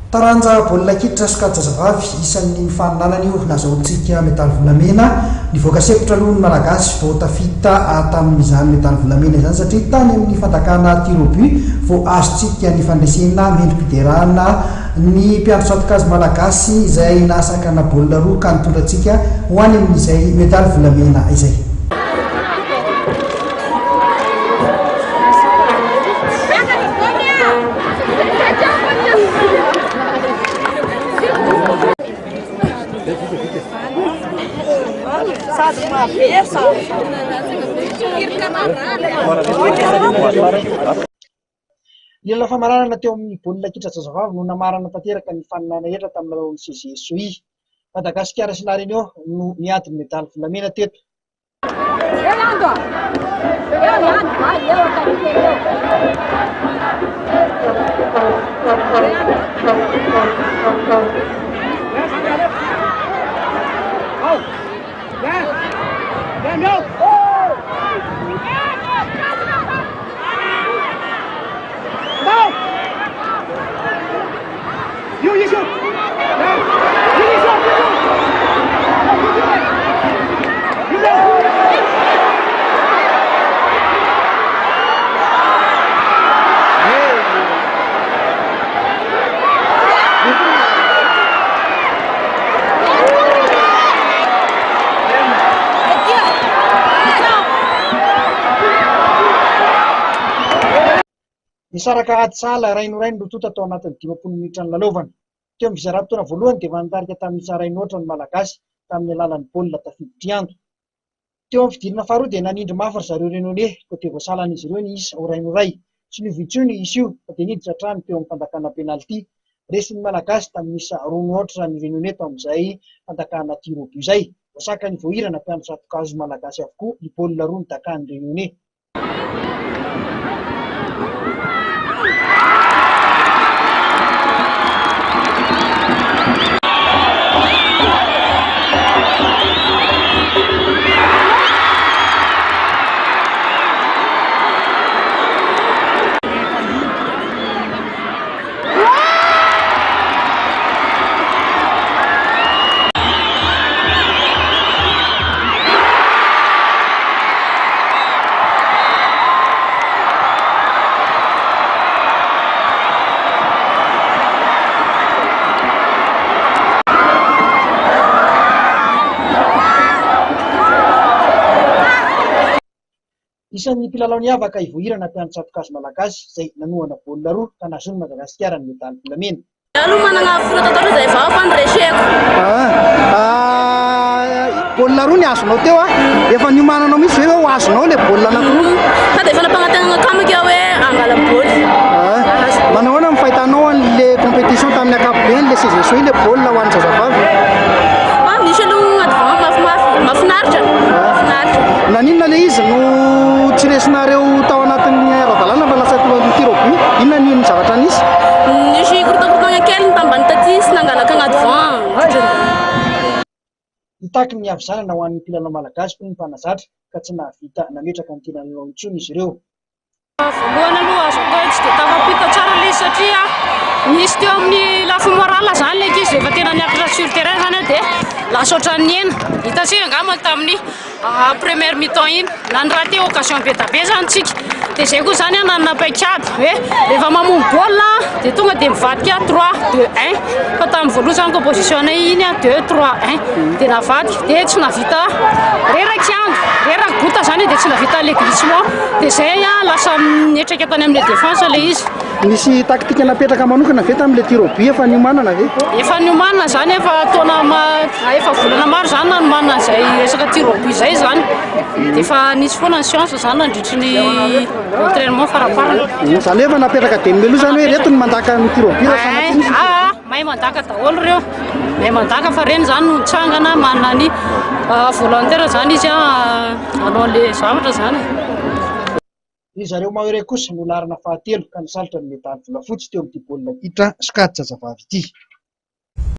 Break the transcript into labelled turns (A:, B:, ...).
A: Taranja baolina kitra sokajy zazavavy, isan'ny nifaninanana io nazahoantsika medaly volamena. Nivoaka sempotra aloha ny Malagasy vao tafita tamin'izany medaly volamena izany satria tany amin'ny fandakana tir au but vao azontsika ny fandresena mendri-piderana ny mpiandry tsato-kazo malagasy izay nahasakana baolina roa ka nitondra antsika ho any amin'izay medaly volamena izay. Ny lalao famaranana teo amin'ny baolina kitra zazavavy no namarana tanteraka ny faninana hetra tamin'ny lalaon'ny CGSOI. Madagasikara sy La Réunion no niady ny medaly volamena teto. Nisaraka ady sahala iray no iray ny roa tonta tao anatin'ny 50 minitra nilalaovana. Teo amin'ny fizaram-potoana voalohany dia efa nitarika tamin'ny isa iray noatra ny Malagasy tamin'ny alalan'ny baolina tafiditry Ando. Teo amin'ny fidirana faharoa dia nanindry mafy ry zareo Réunionnais koa dia voasalan'izy ireo ny isa ho iray no iray. Tsy niova intsony io isa io fa dia niditra hatrany teo amin'ny fandakana penalty. Resin'ny Malagasy tamin'ny isa roa no aotra ny Réunionnais tao amin'izay fandakana tir au but izay. Voasakan'ny Voahirana mpiandry tsato-kazo malagasy avokoa ny baolina roa nodakan'ny Réunionnais. Isan'ny mpilalao niavaka i Vohirana mpiandry tsato-kazo malagasy izay nanohana baolina roa ka nahazoan'i Madagasikara ny medaly volamena.
B: Za aloha managna folo taona zay vao fa nireseko.
A: Baolina roa ny azonao teo a, efa niomananao mihitsy ve hoe ho azonao ilay baolina anankiroa?
B: Sady efa nampanantenana tamiko aho hoe hangala baolina.
A: Manao ahoana ny fahitanao an'ilay compétition tamin'ny ankapobeny, ilay CGSO ilay baolina ho an'ny zazavavy?
B: Ah, misy aloha advent mafimafy, mahafinaritra, mahafinaritra.
A: Naninona ilay izy no tsy resinareo tao anatin'ny ara-dalàna fa lasa teo amin'ny tir au but? Inona ny zavatra nisy?
B: Nisy korotakorontana kely ny tambany taty sy nangalaka ny advent.
A: Nitaky ny havizanana ho an'ny mpilalao malagasy hoy ny mpanazatra ka tsy nahavita nametraka ny tena lalao intsony izy ireo.
B: Voalohany aloha azo atao hoe tsy dia tafapita tsara ilay izy satria nisy teo amin'ny lafiny moral izany ilay ankizy rehefa tena niakatra sur terrain izany dia lasa ohatran'ny nihena. Hitantsika angamba tamin'ny première mi-temps iny na ny raté occasion be dia be izany tsika. Dia izay koa izany nanana paikady hoe rehefa mamono baolina dia tonga dia mivadika 3 2 1 fa tamin'ny voalohany izany composition-nay iny 2 3 1 dia navadika dia tsy nahavita reraka andro reraka bota izany dia tsy nahavita le glissement dia izay lasa nihetraka tany amin'ilay défense ilay izy.
A: Nisy tactique napetraka manokana ve tamin'ilay tir au but efa niomanana ve?
B: Efa niomanana izany efa taona efa volana maro izany nanomanana izay resaka tir au but izay izany dia efa nisy foana ny séance izany nandritry ny entraînement faraparany.
A: Izany hoe efa napetraka dia mialoha izany hoe ireto ny mandaka ny tir au but raha sanatria misy.
B: Ah, mahay mandaka daholo ireo, mahay mandaka fa ireny izany no mitsangana manana ny volontaire izany izy hanao an'ilay zavatra izany.
A: Ry zareo Mahorais kosa no laharana fahatelo ka nisalotra ny medaly volafotsy teo amin'ity baolina kitra sokajy zazavavy ity.